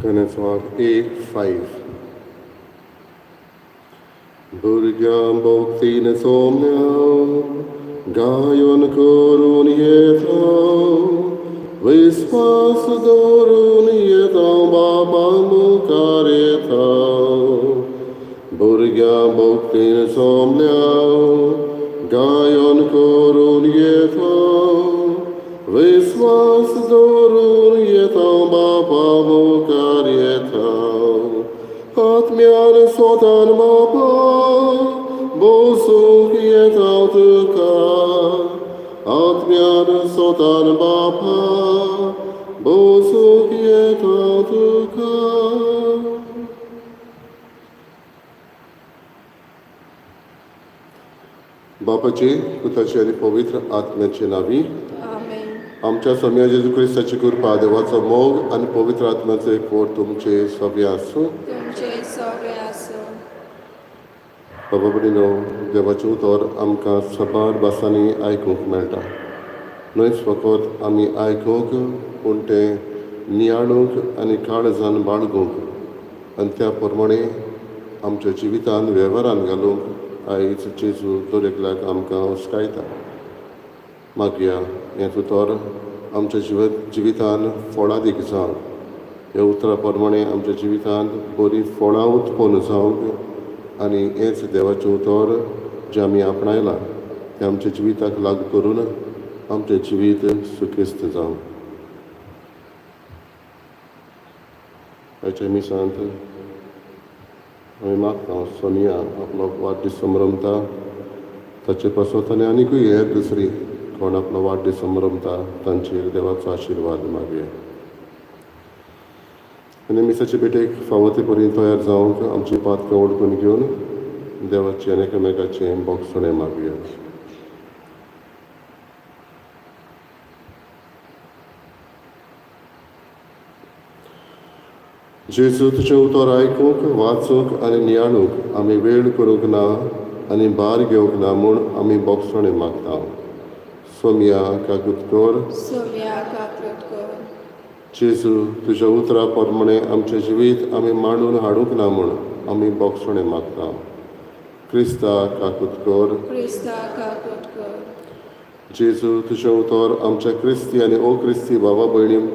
गाण्याचो A5. भुरग्यां भक्तीन सोम्या गायन करून येता, विस्वास दवरून येता, बापा मुखार येता. भुरग्यां भक्तीन सोमल्या गायन करून येता, विस्वास दवरून येता, बापा मुखार येता. आत्म्यान सोतान बापा बोसूंक येता तुका, आत्म्यान सोतान बापा बोसूंक येता तुका. बापाचे, पुताचे आनी पवित्र आत्म्याचे नावी. आमेन. आमच्या सोम्या जेजू क्रिस्ताची कृपा, देवाचो मोग आनी पवित्र आत्म्याचो एकवट तुमचे सगळे आसूं. तुमचे सगळे आसूं. बाबा भयणीनो, देवाचें उतर आमकां साबार भासांनी आयकूंक मेळटा. न्हयच फकत आमी आयकूंक, पूण तें नियाळूंक आनी काळजान बाळगूंक आनी त्या प्रमाणे आमच्या जिवितान वेव्हारान घालूंक आयज जेजू दर एकल्याक आमकां हुस्कायता. मागया, हें उतर आमच्या जिवितान फळादीक जावंक, ह्या उतरा प्रमाणे आमच्या जिवितांत बरीं फळां उत्पन्न जावंक आनी हेंच देवाचें उतर जें आमी आपणायलां तें आमच्या जिविताक लागू करून आमचें जिवीत सुखेस्त जावं. आयच्या मिसांत आमी मागता, सोनिया आपलो वाडदीस संभ्रमता ताचे पासत आनी आनिकूय हेर दुसरी कोण आपलो वाडदीस संभ्रमता तांचेर देवाचो आशिर्वाद मागया. आनी मिसाचे भेटेक फावो ते परी तयार जावंक आमची पातकां वळखून घेवन देवाचें आनी एकामेकाचें बोगसणें मागया. जेजू, तुजें उतर आयकूंक, वाचूंक आनी नियाळूंक आमी वेळ करूंक ना आनी भार घेवंक ना म्हूण आमी बोगसणें मागता. सोमया, काकूत कर. सोम्या, काकूत कर. जेजू, तुज्या उतरा प्रमाणे आमचें जिवीत आमी मांडून हाडूंक ना म्हूण आमी बोगसणें मागता. क्रिस्ता, काकूत कर. क्रिस्ता, काकूत कर. जेजू, तुजें उतर आमच्या क्रिस्ती आनी ओ क्रिस्ती बाबा भयणींक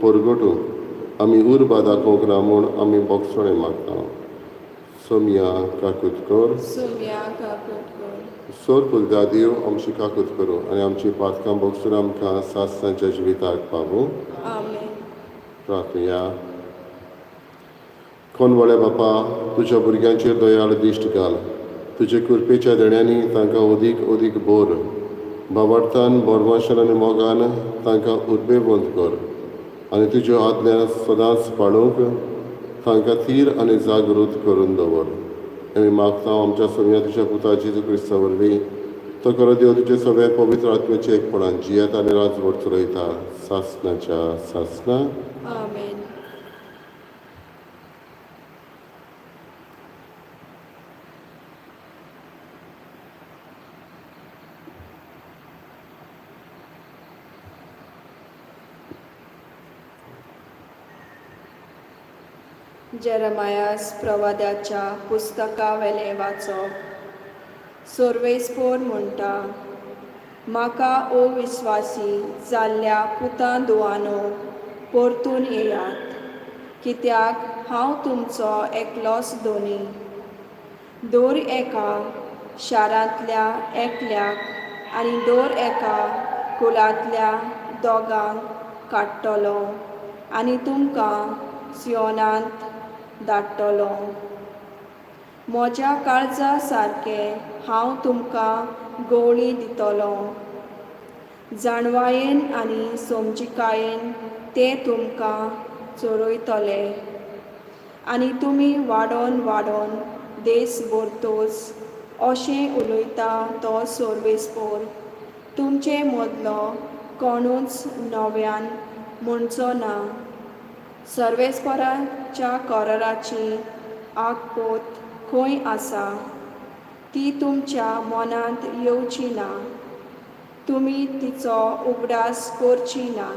परगटूंक आमी उर्बा दाखोवंक ना म्हूण आमी बोगसणें मागता. सोमया, काकूत कर. सोम्या, काकूत कर. सोर पुलदा देव आमची काकूत करूं आनी आमची पातकां बोगसून आमकां सासणाच्या जिविताक पावूं. आमेन. प्रार्थया. कोनवळे बापा, तुज्या भुरग्यांचेर दयाळ दिश्ट घाल. तुजे कृपेच्या देण्यांनी तांकां अदीक अदीक भर. भावार्थान, बोरवाशान आनी मोगान तांकां उर्बेवंत कर आनी तुज्यो आज्ञा सदांच पाळूंक तांकां थीर आनी जागृत करून दवर. आमी मागता आमच्या सोम्या तुज्या पुता जेजू क्रिस्ता वरवीं. तो खरो देव तुजे सगळ्या पवित्र आत्म्याचे एकपणान जियेता आनी राजवट चलयता सासणाच्या सासना. आमेन. जेरमायास प्रवाद्याच्या पुस्तकावेलें वाचप. सोर्वेस्पोर म्हणटा, म्हाका अविस्वासी जाल्ल्या पुतां धुवानो, परतून येयात, कित्याक हांव तुमचो एकलोच धनी. दर एका शारांतल्या एकल्याक आनी दर एका कुळांतल्या दोगांक काडटलो आनी तुमकां सियोनांत धाडटलो. म्हज्या काळजा सारकें हांव तुमकां गवळी दितलो. जाणवायेन आनी समजिकायेन ते तुमकां चरयतले आनी तुमी वाडोन वाडोन देस भरतोच, अशें उलयता तो सोर्वेस्पोर. तुमचे मदलो कोणूच नव्यान म्हणचो ना, सर्वेस्पराच्या कराराची आगपोत खंय आसा? ती तुमच्या मनांत येवची ना, तुमी तिचो उगडास करची ना.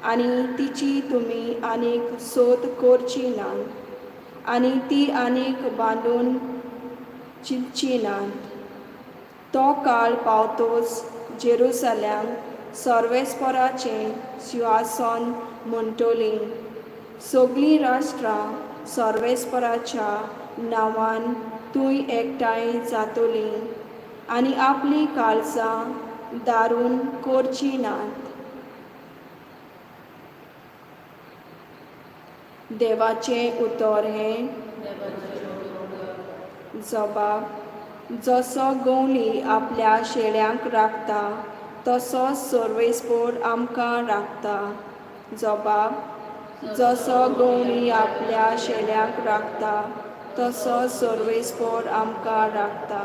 आनी तिची तुमी आनीक सोद करची नात आनी ती आनीक बांदून चिंतची नात. तो काळ पावतोच जेरुसलॅम सर्वेस्पराचें सिंहासन म्हणटलीं. सगळीं राष्ट्रां सर्वेस्पराच्या नांवान थंय एकठांय जातलीं आनी आपलीं काळजां दारून करचीं नात. देवाचें उतर हें. जबाब. जसो गवळी आपल्या शेळ्यांक राखता तसोच सर्वेस्पोर आमकां राखता. जबाब. जसो गवळी आपल्या शेळ्यांक राखता तसोच सर्वेस्पोर आमकां राखता.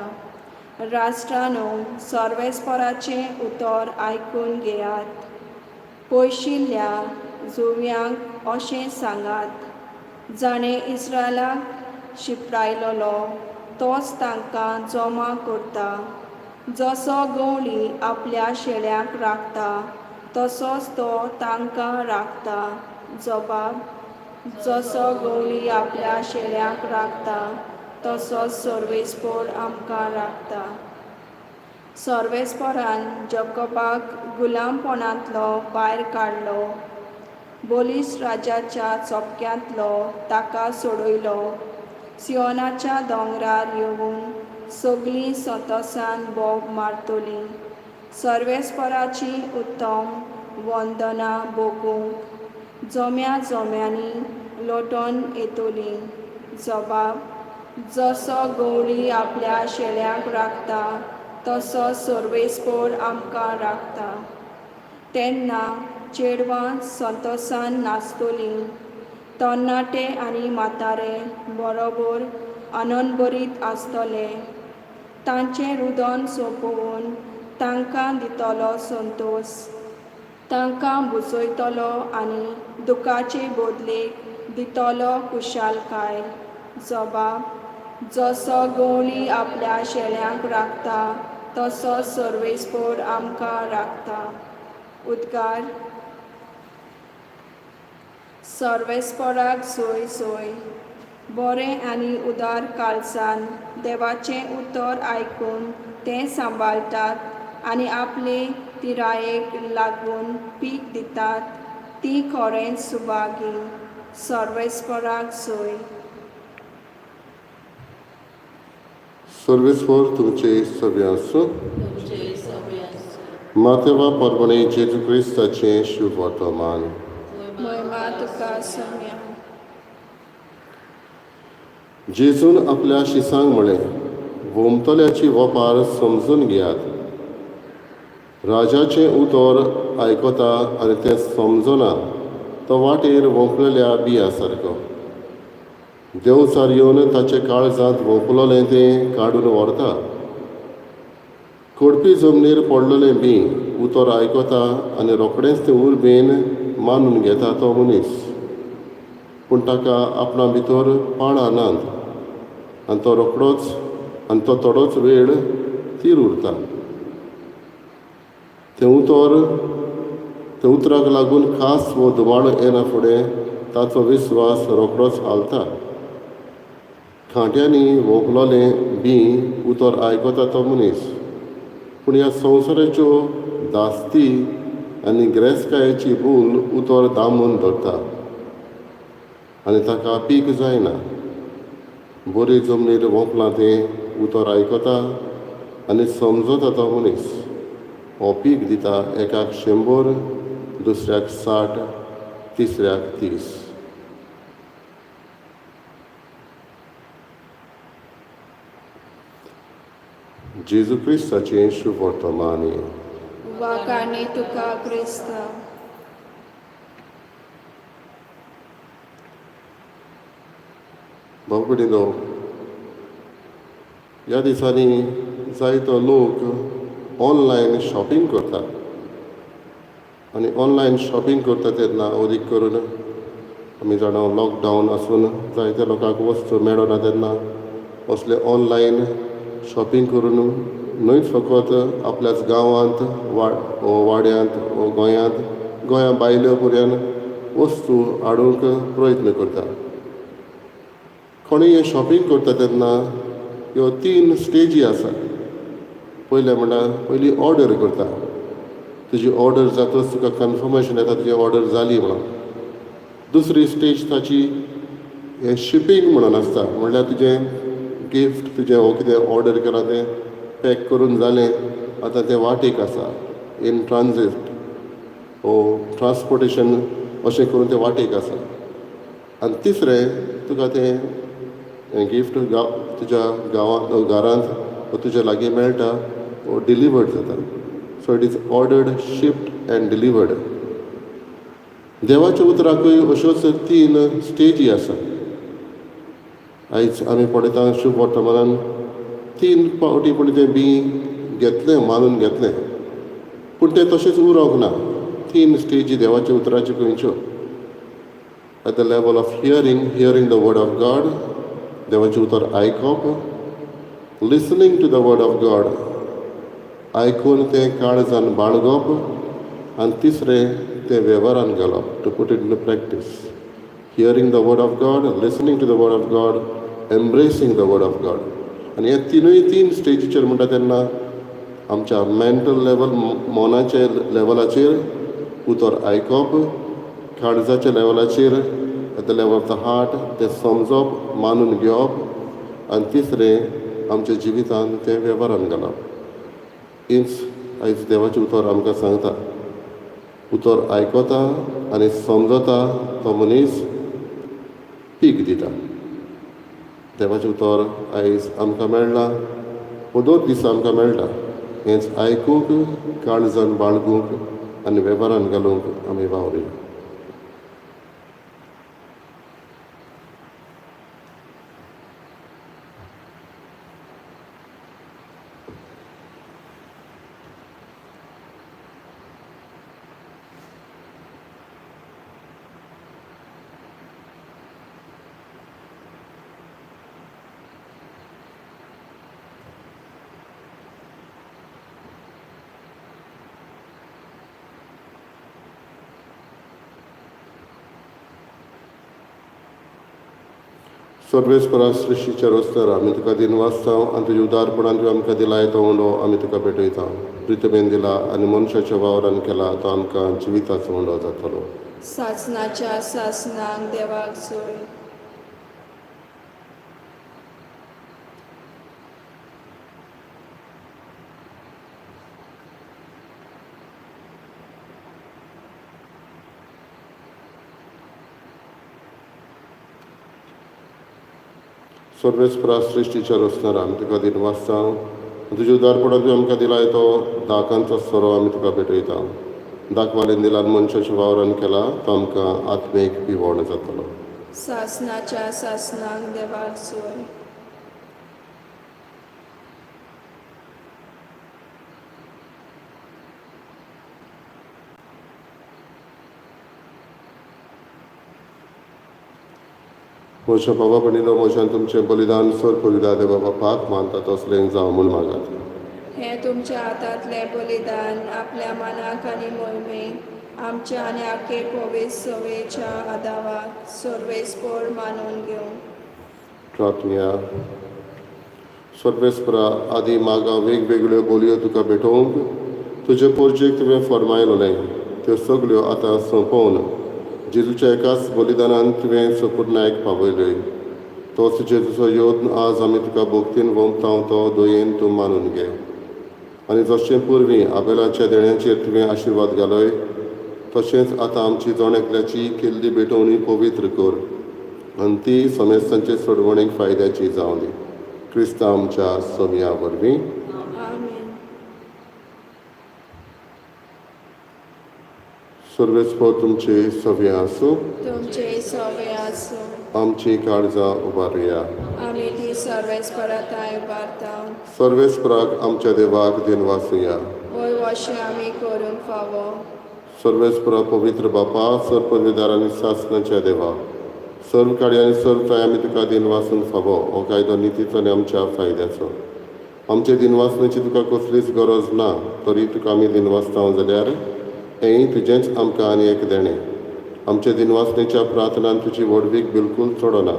राष्ट्रांनो, सर्वेस्पोराचें उतर आयकून घेयात. पयशिल्ल्या जुंव्यांक अशें सांगात, जाणें इस्रायलाक शिंपडायलोलो तोच तांकां जमा करता. जसो गवळी आपल्या शेळ्यांक राखता तसोच तो तांकां राखता. जबाब. जसो गवळी आपल्या शेळ्यांक राखता तसोच सर्वेस्पोर आमकां राखता. सर्वेस्पोरान जकोबाक गुलामपणांतलो भायर काडलो, बलिश्ट राजाच्या चपक्यांतलो ताका सोडयलो. सियोनाच्या दोंगरार येवन सगळीं संतोसान बोब मारतलीं, सर्वेस्पराची उत्तम वंदना भोगूंक जम्या जम्यांनी लोटोन येतलीं. जबाब. जसो गवळी आपल्या शेळ्यांक राखता तसो सर्वेस्पोर आमकां राखता. तेन्ना चेडवां संतोसान नाचतलीं, तरणाटे आनी म्हातारे बरोबर आनंदभरीत आसतले. तांचें रुदन सोंपोवन तांकां दितलो संतोस, तांकां बुजयतलो आनी दुखाचे बदलेक दितलो खुशालकाय. जबाब. जसो गवळी आपल्या शेळ्यांक राखता तसोच सर्वेस्पोर आमकां राखता. उद्गार. सर्वेस्पोराक सोय सोय. बरें आनी उदार काळजान देवाचें उतर आयकून तें सांबाळटात आनी आपले पिरायेक लागून पीक दितात तीं खरेंच सुभागी. सर्वेस्पराक सोय. सर्वेस्पोर तुमचे सगळे आसूं. मातेवा परबणे जेजू क्रिस्ताचें शुभ वर्तमान. महिमा तुका सम्या. जेजून आपल्या शिसांक म्हळें, वोमतल्याची वपार समजून घेयात. राजाचें उतर आयकता आनी तें समजना तो वाटेर वोंपलेल्या बिया सारको. देंवचार येवन ताचे काळजांत वोंपलोलें तें काडून व्हरता. कोडपी जमनीर पडलेलें बीं उतर आयकता आनी रोखडेंच तें उर्बेन मानून घेता तो मनीस, पूण ताका आपणा भितर पाळां नात आनी तो रोखडोच आनी तो थोडोच वेळ थीर उरता. तें उतर त्या उतराक लागून खास वो धुमाळो येना फुडें ताचो विस्वास रोखडोच हालता. कांट्यांनी वोंपलोलें बीं उतर आयकता तो मनीस, पूण ह्या संवसाराच्यो धास्ती आनी गिरेस्तकायेची भूल उतर दामून धरता आनी ताका पीक जायना. बरी जमनीर वोंपलां तें उतर आयकता आनी समजता तो मनीस, हो पीक दिता एकाक 100, दुसऱ्याक 60, तिसऱ्याक 30. जेजू क्रिस्ताचें शुभ वर्तमान. वाखाणे तुका क्रिस्ता. भाव भयणीनो, ह्या दिसांनी जायतो लोक ऑनलायन शॉपिंग करता आनी ऑनलायन शॉपिंग करता तेन्ना अदीक करून आमी जाणा लॉकडावन आसून जायत्या लोकांक वस्तू मेळना तेन्ना असले ऑनलायन शॉपिंग करून न्हय फकत आपल्याच गांवांत वाड्यांत वो गोंयांत गोंया भायल्यो पर्यंत वस्तू हाडूंक प्रयत्न करता. कोणूय हें शॉपिंग करता तेन्ना ह्यो तीन स्टेजी आसा. पयलें म्हणल्यार पयलीं ऑर्डर करता. तुजी ऑर्डर जातच तुका कन्फर्मेशन येता तुजी ऑर्डर जाली म्हणून. दुसरी स्टेज ताची हें शिपींग म्हणून आसता, म्हणल्यार तुजें गिफ्ट तुजें हो कितें ऑर्डर केलां तें पॅक करून जालें, आतां तें वाटेक आसा, इन ट्रान्जीट ओ ट्रान्सपोर्टेशन अशें करून तें वाटेक आसा. आनी तिसरें तुका तें गिफ्ट गांव तुज्या गांवांत घरांत वो तुज्या लागीं मेळटा वो डिलिवर्ड जाता. So it is ordered, shipped and delivered. देवाच्या उतराकूय अश्योच तीन स्टेजी आसा. आयज आमी पळयता शुभ वर्तमानान तीन पावटी पूण तें बीं घेतलें, मानून घेतलें, पूण तें तशेंच उरोंक ना. तीन स्टेजी देवाच्या उतराच्यो खंयच्यो? At the level of hearing, hearing the word of God, देवाचें उतर आयकप, listening to the word of God, आयकून तें काळजान बाळगप, आनी तिसरें तें वेव्हारान घालप, to put it in practice. Hearing the word of God, listening to the word of God, embracing the word of God. आनी हे तिनूय तीन स्टेजीचेर म्हणटा तेन्ना आमच्या मेंटल लेवल, मनाच्या लेवलाचेर उतर आयकप, काळजाच्या लेवलाचेर at the level of the heart तें समजप, मानून घेवप, आनी तिसरें आमच्या जिवितान तें वेव्हारान घालप. हीच आयज देवाचें उतर आमकां सांगता. उतर आयकता आनी समजता तो मनीस पीक दिता. देवाचें उतर आयज आमकां मेळ्ळां, दर दिसा आमकां मेळटा. हेंच आयकूंक, काळजान बाळगूंक आनी वेव्हारान घालूंक आमी वावरुया. सर्वेस्परा सृश्टीच्या रस्त्यार आमी तुका दिनवासता आनी तुज्या उदारपणान तुवें आमकां दिलाय तो उंडो आमी तुका भेटयता. प्रितमेन दिला आनी मनशाच्या वावरान केला तो आमकां जिविताचो उंडो जातलो. सासनाच्या सासनाक देवाक जोय. सर्वेस्परा सृश्टीच्या रचणार आमी तुका दिनवासता तुज्या उदारपणान तुवें आमकां दिलाय तो दाकांचो सोरो आमी तुका भेटयता. दाखवालेन दिला मनशाच्या वावरान केला तो आमकां आत्मीक पिवण जातलो. सासनाच्या सासनाक देवाक जोय. म्हज्या बाबा भयणीनो, म्हज्यान तुमचें बलिदान सर पवित्र देवा बापाक मानता तसलें जावं म्हूण मागात. हें तुमच्या हातांतलें बलिदान आपल्या मनाक आनी मोहिमेक आमच्या आनी आखे पवित्र सवेच्या आदावाक सर्वेस्पोर मानून घेवं. प्रार्थनया. सर्वेस्परा, आदी मागा वेगवेगळ्यो बोलयो तुका भेटोवंक तुजे पोरजेक तुवें फरमायलोलें त्यो सगल्यो आतां सोंपोवन जेजूच्या एकाच बलिदानान तुवें सपूर्णायक पावयल्यो. तोच जेजूचो योद्न आज आमी तुका भोक्तीन वोमता तो दयेन तूं मानून घे. आनी जशें पुर्वी आबेलाच्या देण्याचेर तुवें आशिर्वाद घालय तशेंच आतां आमची जण एकल्याची केल्ली भेटवणी पवित्र कर आनी ती समेस्तांचे सोडवणेक फायद्याची जावं दी. क्रिस्तांव आमच्या सोमया वरवीं. आमेन. सर्वेस्पर तुमचे सवे आसूं. तुमचे सवे आसूं. आमची काळजां उबारुया. आमी ती सर्वेस्पराताय उबारता. सर्वेस्पराक आमच्या देवाक दिनवासुया. वय वशें आमी करूंक फावो. सर्वेस्परा पवित्र बापा, सर्व पदवीदार आनी सासनाच्या देवा, सर्व काळी आनी सर्व थंय आमी तुका दिनवासूंक फावो. हो कायदो नितीचो आनी आमच्या फायद्याचो. आमचे दिनवासण्याची तुका कसलीच गरज ना, तरी तुका आमी दिनवासता जाल्यार हेंय तुजेंच आमकां आनी एक देणें. आमचे दिनवासनेच्या प्रार्थनान तुजी व्हडवीक बिलकूल चडना,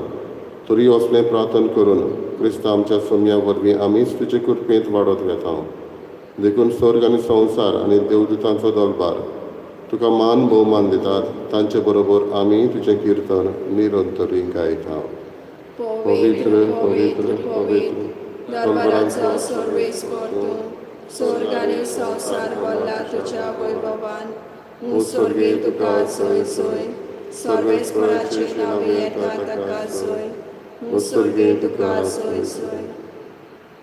तरी असलें प्रार्थन करून क्रिस्ता आमच्या सोमया वरवीं आमीच तुजे कृपेंत वाडत वेता. देखून स्वर्ग आनी संवसार आनी देवदूतांचो दलबार तुका मान भोवमान दितात. तांचे बरोबर आमी तुजें किर्तन निरंतरी गायता. पवित्र, पवित्र, पवित्र, दरबाराचो सर्वेस्पर तूं, स्वर्ग आनी संवसार भरला तुज्या वैभवान. स्वर्गी तुका जय जय, सर्वेस्पराचे नांव येता ताका जय, स्वर्गी तुका जय जय.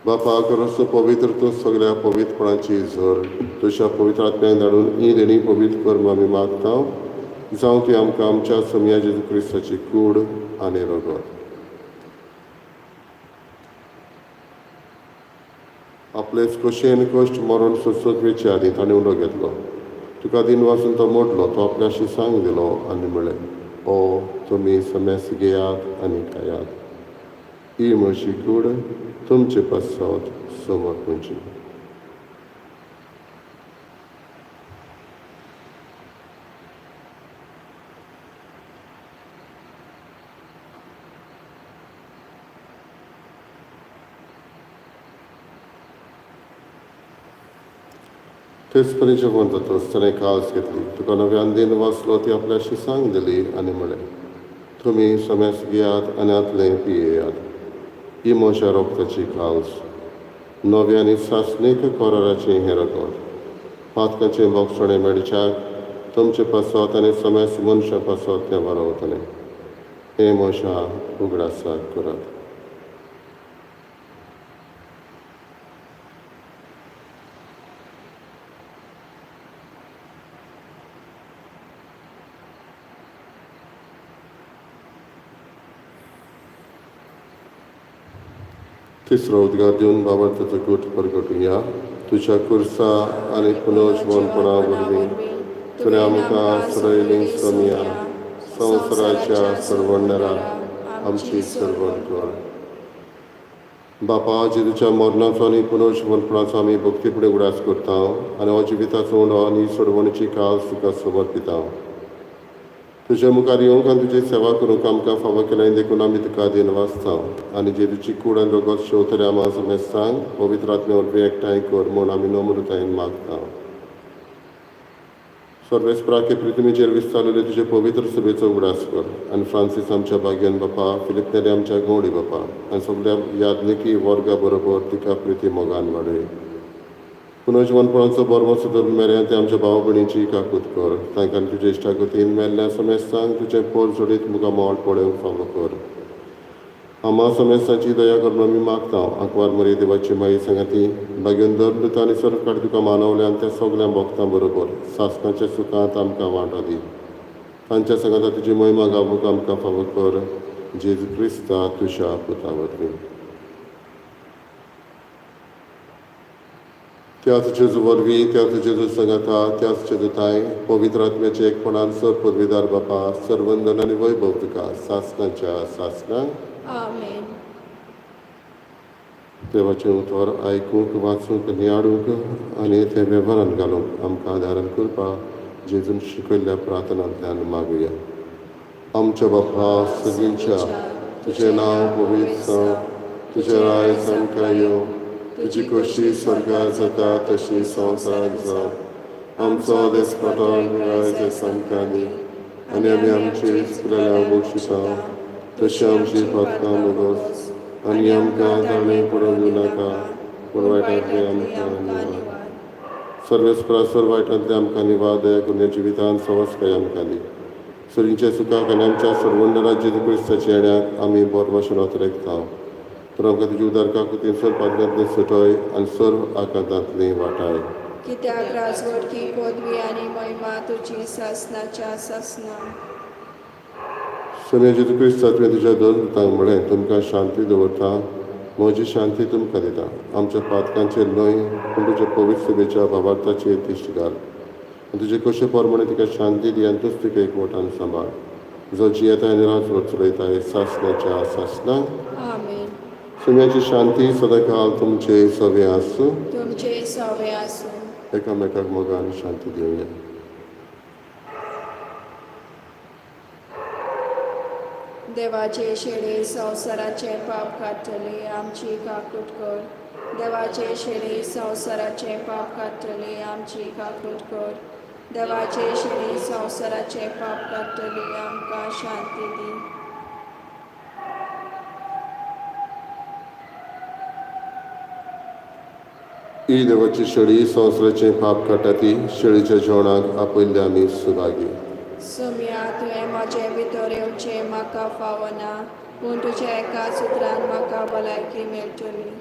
बापा करसो पवित्र तूं सगळ्या पवित्रपणाची झर, तुज्या पवित्र आत्म्याक धाडून ही देणी पवित्र कर म्हूण आमी मागता. जावं ती आमकां आमच्या सोमया जेजू क्रिस्ताची कूड आनी रगत. आपलेच खोशयेन कश्ट मरण सोंसूंक वेचे आदीं ताणें उलो घेतलो. तुका दिनवासून तो मोडलो, तो आपल्याशी सांग दिलो आनी म्हळें, ओ तुमी समेस घेयात आनी खायात, ही म्हजी कूड तुमचे पासत समर्पणची. तेच परी जेवण जातच ताणें कास घेतली, तुका नव्यान दिन वाचलो, ती आपल्याशी सांग दिली आनी म्हळें, तुमी समेस घेयात आनी आतलें पियेयात, ही म्हज्या रोगताची काल्स, नव्या आनी सासणीक कराराचें हें रगत, पातकाचें बोगसणें मेळच्याक तुमचे पासत आनी समेस मनशां पासत तें बरोवतलें. हें म्हज्या उगडासाक करात. तिसरो उद्गार दिवन बाबा ताचो गूट परगटुया. तुज्या कुर्सा आनी पुनर्जिवनपणा वरवीं तुवें आमकां सोडयलीं सोमया, संवसाराच्या सरवणरा आमची सरवण कर. बापा, जेजूच्या मरणाचो आनी पुनर्जिवनपणाचो आमी भक्तीफुडें उगडास करता आनी हो जिविताचो उंडो आनी सोडवणीची कास तुका समर्पिता. तुज्या मुखार येवंक आनी तुजी सेवा करूंक आमकां फावो केलें देखून आमी तुका दिनवासता आनी जेजूची कूड आनी रगत शेवतरे आमा समेस्तांक पवित्र आत्म्या वरवीं एकठांय कर म्हूण आमी नम्रतायेन मागता. सर्वेस्पराके पृथ्वीचेर विस्तारलेले तुजे पवित्र सभेचो उगडास कर आनी फ्रांसीस आमच्या भाग्यान बापा, फिलिप नेरी आमच्या गवडी बापा आनी सगल्या याज्ञिकी वर्गा बरोबर तिका प्रिती मोगान वाडय. पुनर्जिवनपणाचो बरो धरून मेरेन ते आमच्या भाव भयणीची काकूत कर. तांकां तुजे इश्टागतीन मेल्ल्या समेस्तांक तुजें पोर जोडीत मुखार मोड पळोवंक फावो कर. आमा समेस्तांची दया करून आमी मागता. आंकवार मरी देवाची माई सांगाती भाग्यान धर्म आनी सर्व तुका मानवल्या आनी त्या सगल्या भक्तां बरोबर सासणाच्या सुखांत आमकां वांटो दी. तांच्या सांगाता तुजी महिमा गावूंक आमकां फावो कर. जेजू क्रिस्ता तुज्या पुता वरवीं. त्याच जेजू वरवीं, त्याच जेजू सांगाता, त्याच जेजूताय पवित्र आत्म्याचे एकपणान सर पदवीदार बापा, सर्वंदन आनी वैभव तुका सासणाच्या सासणाक. आमेन. देवाचें उतर आयकूंक, वाचूंक, नियाळूंक आनी तें वेव्हारान घालूंक आमकां आदारान करपाक जेजून शिकयल्ल्या प्रार्थनांतल्यान मागुया. आमच्या बापा सगळींच्या, तुजें नांव पवित्र जावं, तुजें रायज आमकां येवं, तुजी खोशी स्वर्गार जाता तशी संवसाराक जावं. आमचो देसपटो रायज आमकां दी आनी आमी आमची चुकलेल्या बक्षिता तशी आमची पातकां बोगस आनी आमकां ताणें पडोवन दिवं नाका, पूण वायटांतलें आमकां निवार. सर्वेस्परा सर्व वायटांतलें आमकां निवार, दया करून जिवितांत सवस्काय आमकां दी. सुरींच्या सुखाक आनी आमच्या सर्वंडरा जेजू क्रिस्ताच्या येण्याक आमी बरो भाशेन अतरेकता. तर आमकां तुजी उदार काकुतीन सर्व पातकांतलें सुटय आनी सर्व आकांतांतली वाटाय. कित्याक राजवटकी पदवी आनी महिमा तुजी सासणाच्या सासणा. सोमया जेजू क्रिस्ता, तुवें तुज्या दोन दुतांक म्हळें, तुमकां शांती दवरता, म्हजी शांती तुमकां दिता. आमच्या पातकांचेर न्हय पूण तुज्या पवित्र सभेच्या भावार्थाचेर दिश्ट घाल आनी तुजे कशे प्रमाणे तिका शांती दी आनी तूच तिका एकवटान सांबाळ, जो जियेता आनी राजवट चलयता सासणाच्या सासणाक. आमेन. सोम्याची शांती सदांकाल तुमचे सवे आसूं. तुमचे सवे आसूं. एकामेकाक मोगान शांती दिवया. देवाचे शेळी संवसाराचें पाप काडटली आमची काकूट कर. देवाचे शेळी संवसाराचें पाप काडटली आमची काकूट कर. देवाचे शेळी संवसाराचें पाप काडटली आमकां शांती दी. ही देवाची शेळी संवसाराचें पाप काडटा ती शेळीच्या जेवणाक आपयल्ले आमी सुभागी. सोम्या, तुवें म्हजे भितर येवचें म्हाका फावना, पूण तुज्या एका सुत्रान म्हाका भलायकी मेळटली.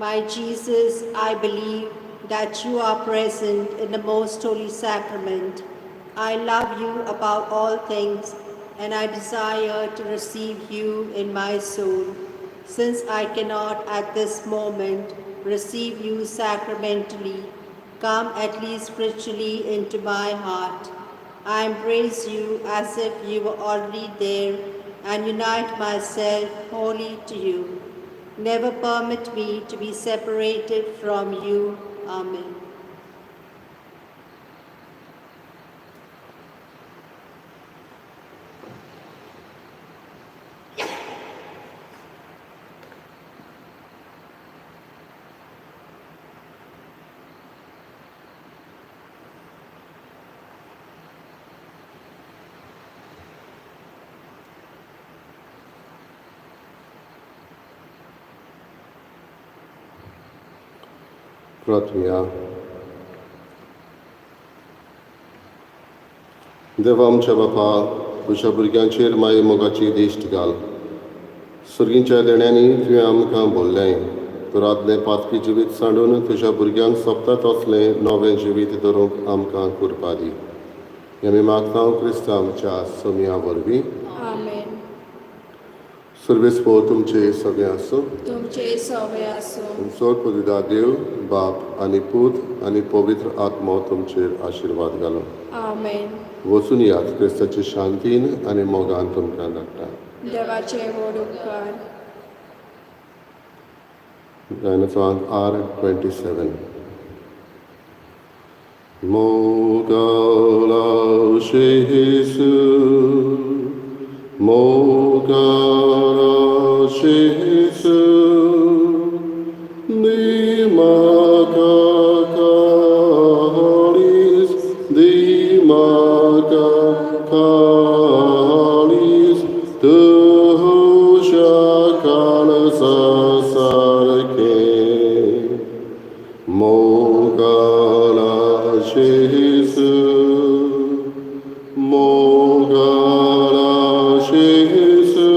My Jesus, I believe that you are present in the most holy sacrament. I love you above all things, and I desire to receive you in my soul. Since I cannot at this moment receive you sacramentally, come at least spiritually into my heart. I embrace you as if you were already there and unite myself wholly to you. Never permit me to be separated from you. Amen. प्रार्थुया. देवा आमच्या बापा, तुज्या भुरग्यांचेर माये मोगाची दिश्ट घाल. सर्गींच्या देण्यांनी तुवें आमकां बोल्लें. तूं आदलें पातकी जिवीत सांडून तुज्या भुरग्यांक सोंपता तसलें नवें जिवीत धरूंक आमकां कुरपा दी. हें आमी मागता क्रिस्तांव आमच्या सोमया वरवीं. आमेन. सर्वेस्पोर तुमचे सगळें आसूं. तुमचे सवे आसूं. तुमचो पवित्र देव बाप आनी पूत आनी पवित्र आत्मो तुमचेर आशिर्वाद घालूं. आमेन. वचून यात, क्रिस्ताचे शांतीन आनी मोगान तुमकां धाडटा. देवाचे व्हड उपकार. गायनाचो अंक R27. मोगाला जेजू, मोगाला जेजू, di म्हाका काळीज, दी म्हाका काळीज, तुज्या काळजा सारकें. मोगाला जेजू, मोगाला जेजू,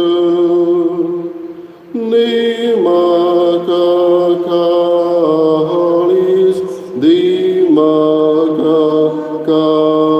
दी म्हाका काळीज, दी म्हाका काळीज.